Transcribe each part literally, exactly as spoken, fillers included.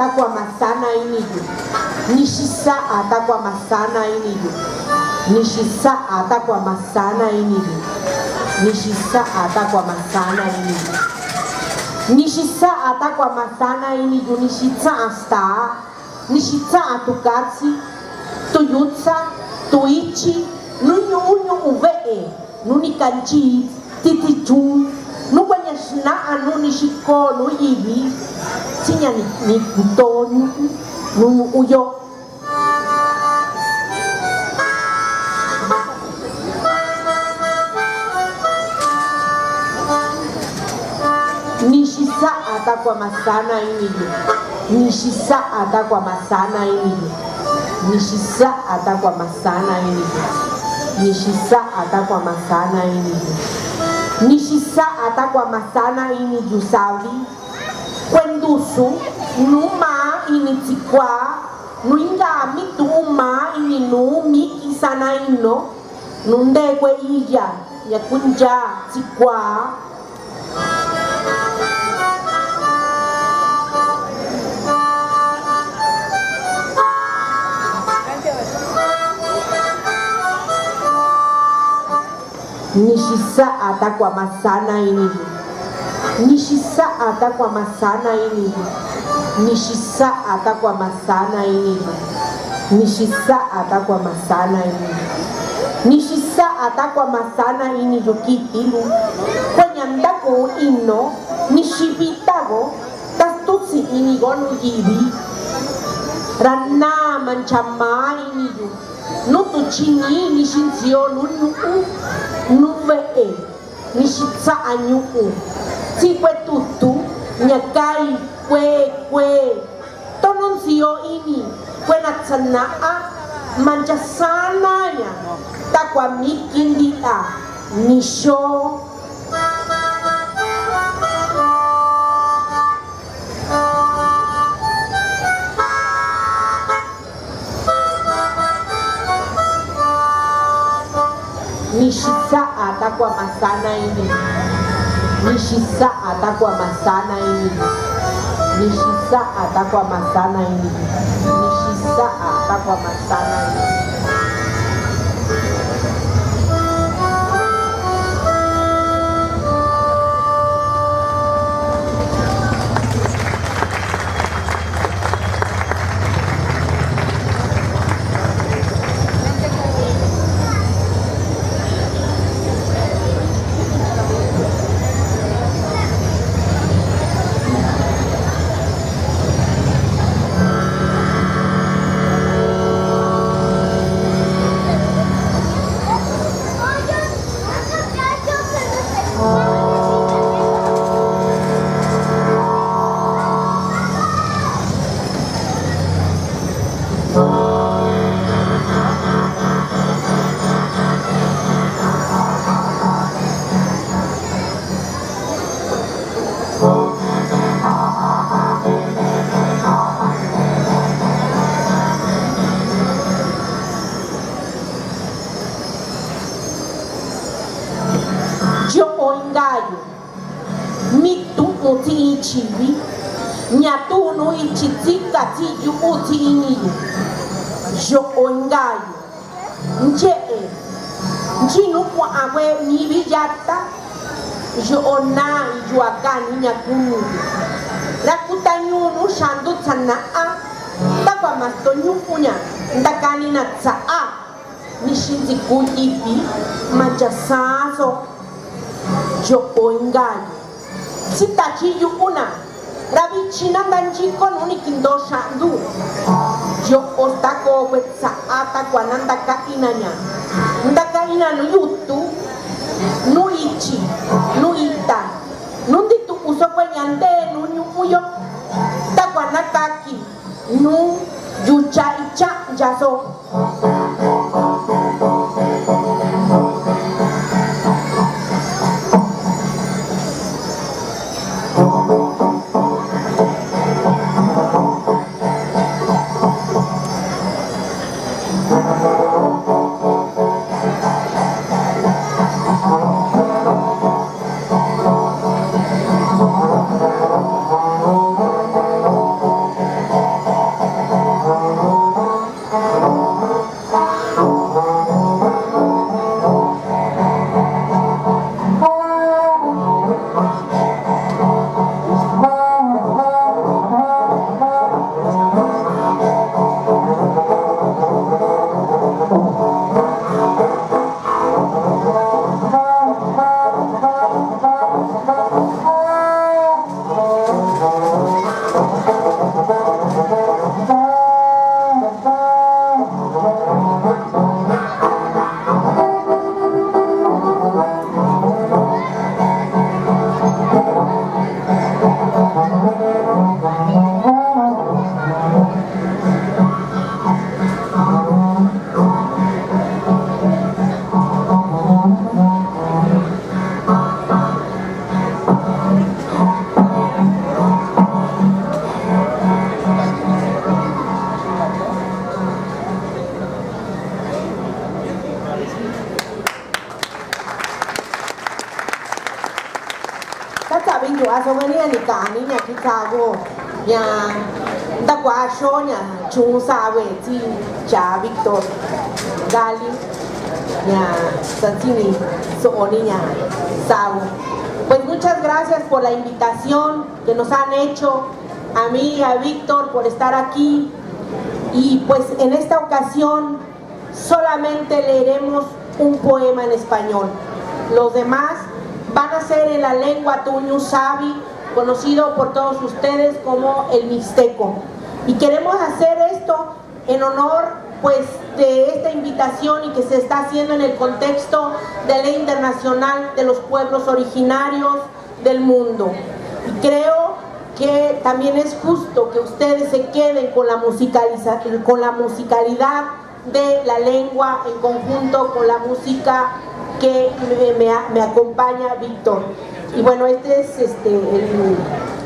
takua masana ini yu. Nixi sa'a takua masana ini yu. Nixi sa'a takua masana ini yu. Nixi sa'a takua masana ini yu. Nixi sa'a takua masana ini yu. Nixi tsa'a staa. Nixi tsa'a tu katsi, tu yutsa, tu ichi, nu ñu'u ñu'u ve'e, nu ni kanchi, titi chun, nu kuaña xna'a, nu nixi ko, nu yivi, siña ni, ni to ñu'u, nu ñu'u yo. Nixi sa'a takua masana ini yu. Nixi sa'a takua masana ini yu. Nixi sa'a takua masana ini yu. Nixi sa'a takua masana ini yu. Nixi sa'a takua masana ini yu savi. Kuendusu, nu ma ini tsikua, nu inga mi tu ma ini nu mi kisana ino, nu ndekue iya, ya kunja tsikua. Nixi sa'a takua masana ini yu. Nixi sa'a takua masana ini yu. Nixi sa'a takua masana ini yu. Nixi sa'a takua masana ini yu. Nixi sa'a takua masana ini yu kitilu. Kuaña ndaku ino, nixi vitago, tastusi ini go nu yivi. Rana mancha ma ini yu. Nu tu chini, nixi nsiyo nu ñu'u, nu ve'e, nixi tsa'a ñu'u. Tsi kue tutu, ña kai, kue, kue. Tono nsiyo ini, kue na tsana'a, mancha sanaña, takua mi kinti'a, nixo. Nixi sa'a takua masana ini. Nixi sa'a takua masana ini. Nixi sa'a takua masana ini. Nixi sa'a takua masana ini. Yo'o ingayu, mi tu'u tsi ichivi, ña tu'u nu ichi tsika tsi yu'u tsi iniyu. Yo'o ingayu, nche'e, nchi nu kua'an kue mivi yata, yo'o na iyua kani ña kuniyu. Ra kutañu'u nu xandu tsana'a, takua mastoñu'uña, ntakani na tsa'a. Nixi ntsi kuyipi, mancha sanso, yo'o ingayu. Sita chi yu'una, ra vichi na ntanchiko nu ni kindo xandu. Yo'o stako kue tsa'a takua na ntaka'inaña. Ntaka'ina nu yutu, nu ichi, nu ita, nu nti tu'u so kue ña nte nu ñu'u yo. Takua na kaki. Nu yucha icha yaso. Ni kani ña ki sago ña nda kua xo ña chun sawe ti cha Victor Gali ña sansini sooni ña sago. Pues muchas gracias por la invitación que nos han hecho a mí y a Víctor por estar aquí. Y pues en esta ocasión solamente leeremos un poema en español. Los demás van a ser en la lengua tuñu savi, conocido por todos ustedes como el mixteco. Y queremos hacer esto en honor, pues, de esta invitación y que se está haciendo en el contexto del Día Internacional de los Pueblos Originarios del Mundo. Y creo que también es justo que ustedes se queden con la musicaliza-, con la musicalidad de la lengua en conjunto con la música que me, me a-, me acompaña Víctor. Y bueno, este es, este, el,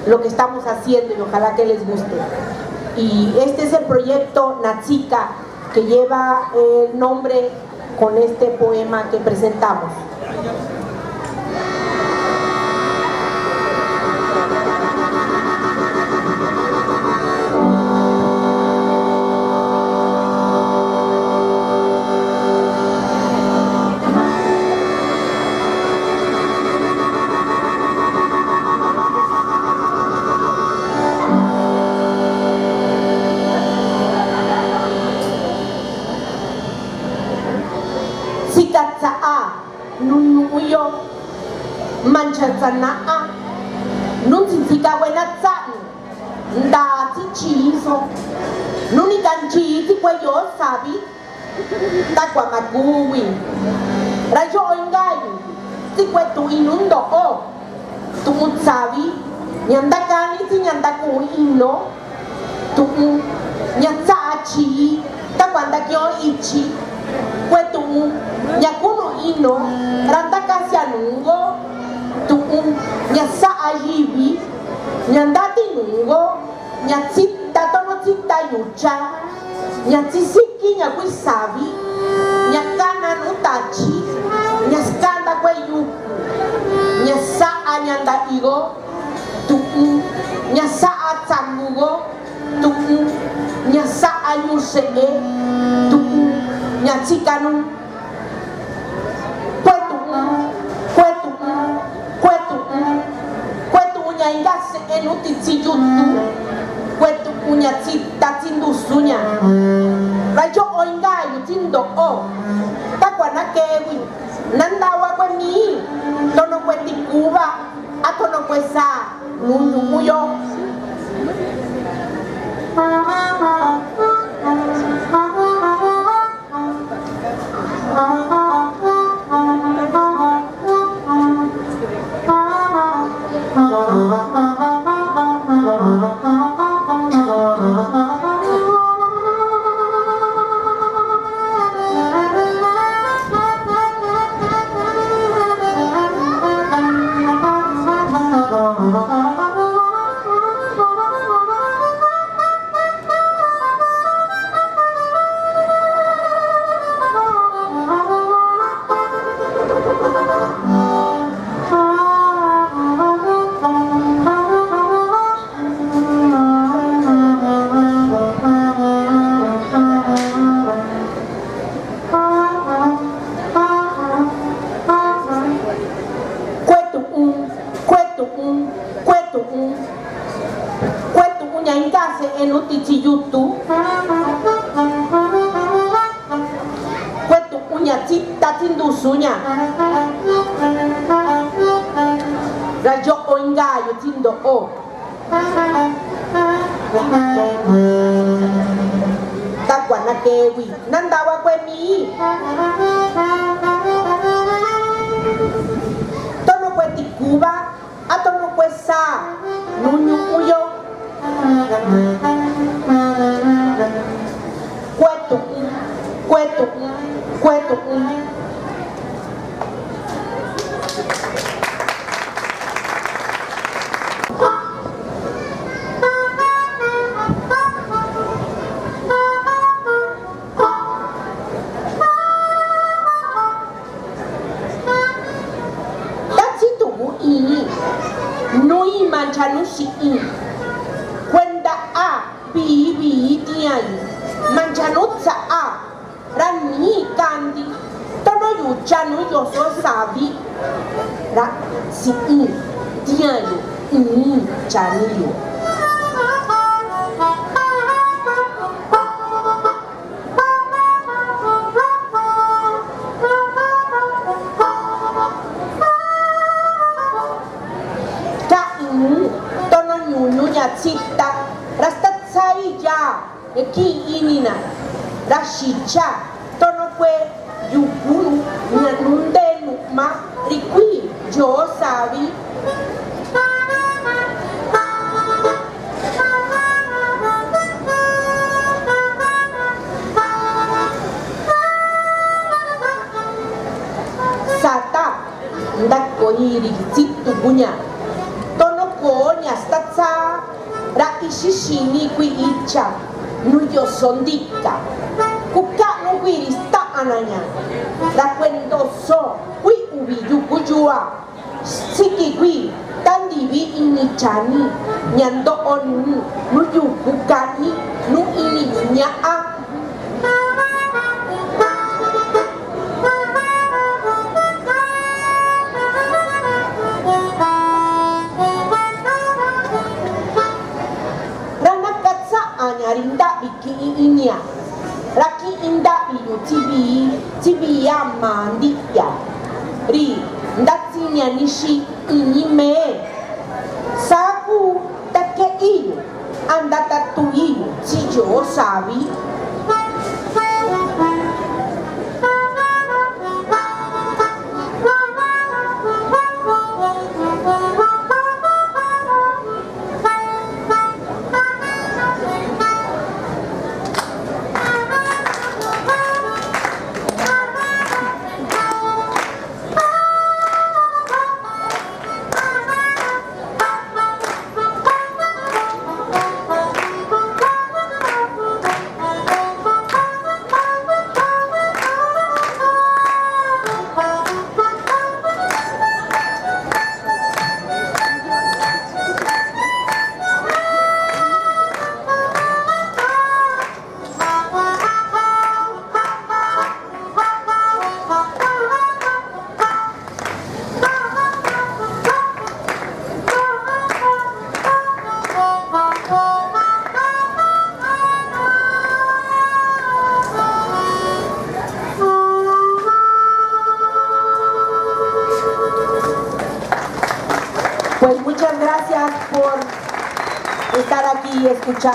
lo que estamos haciendo y ojalá que les guste. Y este es el proyecto Natsika, que lleva el nombre con este poema que presentamos. Tsikatsa'a, nuñu'uyo, manchatsana'a, nuntsintsikawe natsa'i, ndatsi chiiso, nunikanchii tsikue yosavi, takua makuwi. Rayo oingayu, tsikue tu'i nundo'o. Tu'un tsavi, ña nda kani tsi ña nda ku'u ino. Tu'un ña tsa'a chii, takua nda ki'o ichi. Kue tu'un ña kunu ino, ra nda kasianungo. Tu'un ña sa'a yivi, ña nda tinungo. Ña tsita tono tsita yucha, ña tsisiki ña kui savi, ña kana nu tachi, ña skanda kue yuku, ña sa'a ña nda igo, tu'un ña sa'a tsangugo, tu'un ña sa'a ñuxe'e, tu'un ña tsikanu. Kue tu'un, kue tu'un, kue tu'un, kue tu'un ña inka se'e nu titsi yutu, kue tu'un ña tsita tsi ndusu ña. Ra yo'o inka yu tsi ndo'o, takua na kewi, na ndawa kue mii, tono kue tikuva, a tono kue sa, nuñu'uyo. Kue tu'un, kue tu'un, kue tu'un. Kue tu'un ña inka se'e nu titsi yutu. Kue tu'un ña tsita tsi ndusu ña. Ra yo'o inka yu tsi ndo'o. Takua na kewi, na ndawa kue mii. Tono kue tikuva, a tono kue sa, nuñu'uyo. Kue tu'un, kue tu'un, kue tu'un. Tatsi tu'un ii, Si'i. Kuenta a bii bii tiayu, manchanu tsa'a, ra ni kandi, tono yu chanu yoso savi, ra si'i tiayu, ni chaniyu. Kain, tono ñuñu ña tsita, ra sta tsaiya, kiinina, ra xicha, tono kue, yukunu, ña nunde nu'ma, rikui, yo savi. Sata, nda koiri tsitu kuña. Tono koña sta tsa, ra ixixini kui icha, nu yoso ndika. Kukanu kuiri sta anaña. Ra kuentoso, kui uvi yuku yua. Siki kui, tandivi ini chani, ña ndo'oni, nu yuku ka'i, nu ini ña'a. Ra naka tsa'a ña ri ndavi ki'i inia. Ra ki'i ndavi yu tsivi, tsivi ya mandiya. Ri, nda tsinia nixi iñi me. Saku, ta ke'i yu, anda ta tu'i yu, tsi yo savi. Pues muchas gracias por estar aquí y escuchar.